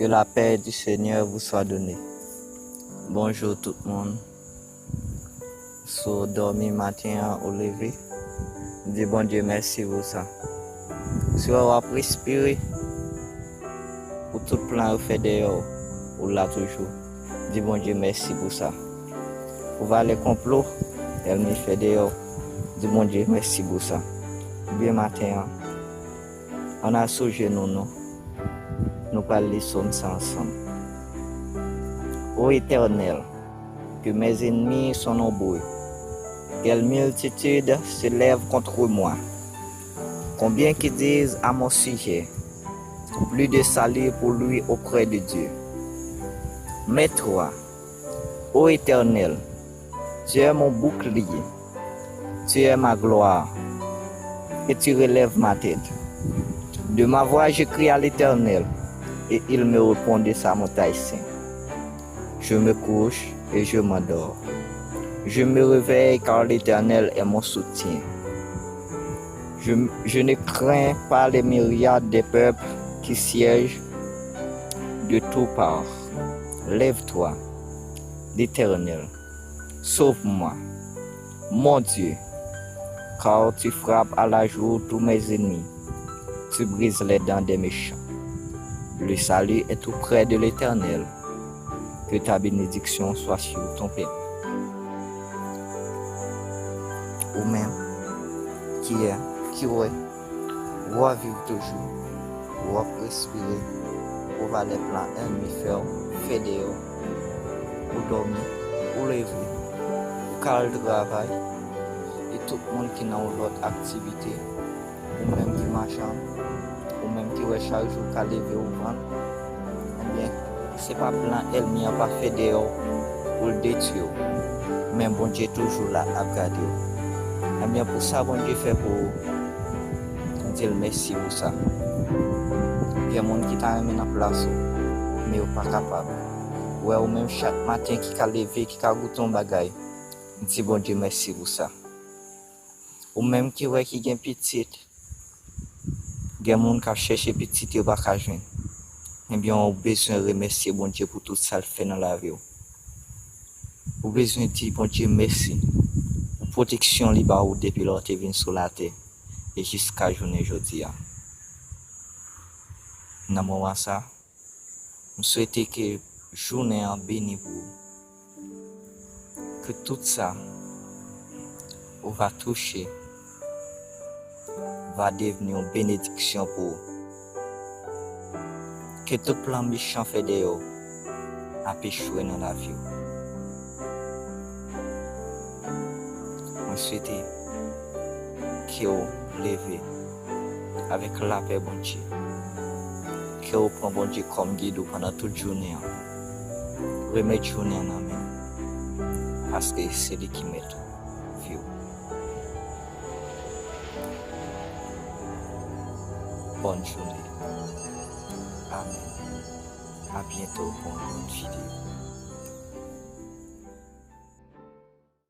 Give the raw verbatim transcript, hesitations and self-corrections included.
Que la paix du Seigneur vous soit donnée. Bonjou tout moun. Si w dòmi maten an, ou leve, di Bondye mèsi pou sa. Si w wè w ap respire, pou tout plan yo fè dèyè w, ou la toujou. Di Bondye mèsi pou sa. Pou valè konplo ènmi fè dèyè w, di Bondye mèsi pou sa. Byen maten an, ann asoujenou nou. Nou pral li sòm sa ansanm. Ô Éternel, que mes ennemis sont nombreux. Quelle multitude s'élève contre moi. Combien qui disent à mon sujet, plus de salut pour lui auprès de Dieu. Mais toi, ô Éternel, tu es mon bouclier, tu es ma gloire, et tu relèves ma tête. De ma voix, je crie à l'Éternel, et il me répond de sa montagne sainte. Je me couche et je m'endors. Je me réveille car l'Éternel est mon soutien. Je, je ne crains pas les myriades des peuples qui siègent de toutes parts. Lève-toi, l'Éternel, sauve-moi, mon Dieu, car tu frappes à la joue tous mes ennemis, tu brises les dents des méchants. Le salut est auprès de l'Éternel. Que ta bénédiction soit sur ton peuple. Ou menm, ki wè, ki wè, w ap viv toujou, w ap respire, ou pa wè plan ènmi fè w, fè dèyè w, ou dòmi, ou leve, ou ka al travay, e tout moun ki nan yon lòt aktivite, ou menm ki machann, ou menm ki wè chak jou w ka leve ou vann, ebyen, se pa plan ènmi an pa fè dèyè w pou l detwi w, men Bondye toujou la ap gade w. Ebyen, pou sa Bondye fè pou ou, di l mèsi pou sa. Gen moun ki ta renmen nan plas ou, men yo pa kapab. Wè, ou menm chak maten ki ka leve, ki ka goute yon bagay, di Bondye mèsi pou sa. Ou menm ki wè ki gen pitit, gen moun k ap chèche pitit yo pa ka jwenn. Ebyen, ou bezwen remèsye Bondye pou tout sa l fè nan lavi w. Ou bezwen di Bondye mèsi pou pwoteksyon li ba ou depi lè w te vin sou latè e jiska jounen jodi a. Nan moman sa, m swete ke jounen an beni pou ou. Ke tout sa ou va touche va devni yon benediksyon pou ou. Ke tout plan mechan fè dèyè w ap echwe nan lavi w. Mwen swete ke w leve avèk lapè Bondye. Ke w pran Bondye kòm gid ou pandan tout jounen an. Remèt jounen an nan men l, paske se li ki mèt vi w. Bòn jounen. Amèn. A byento pou yon lòt videyo.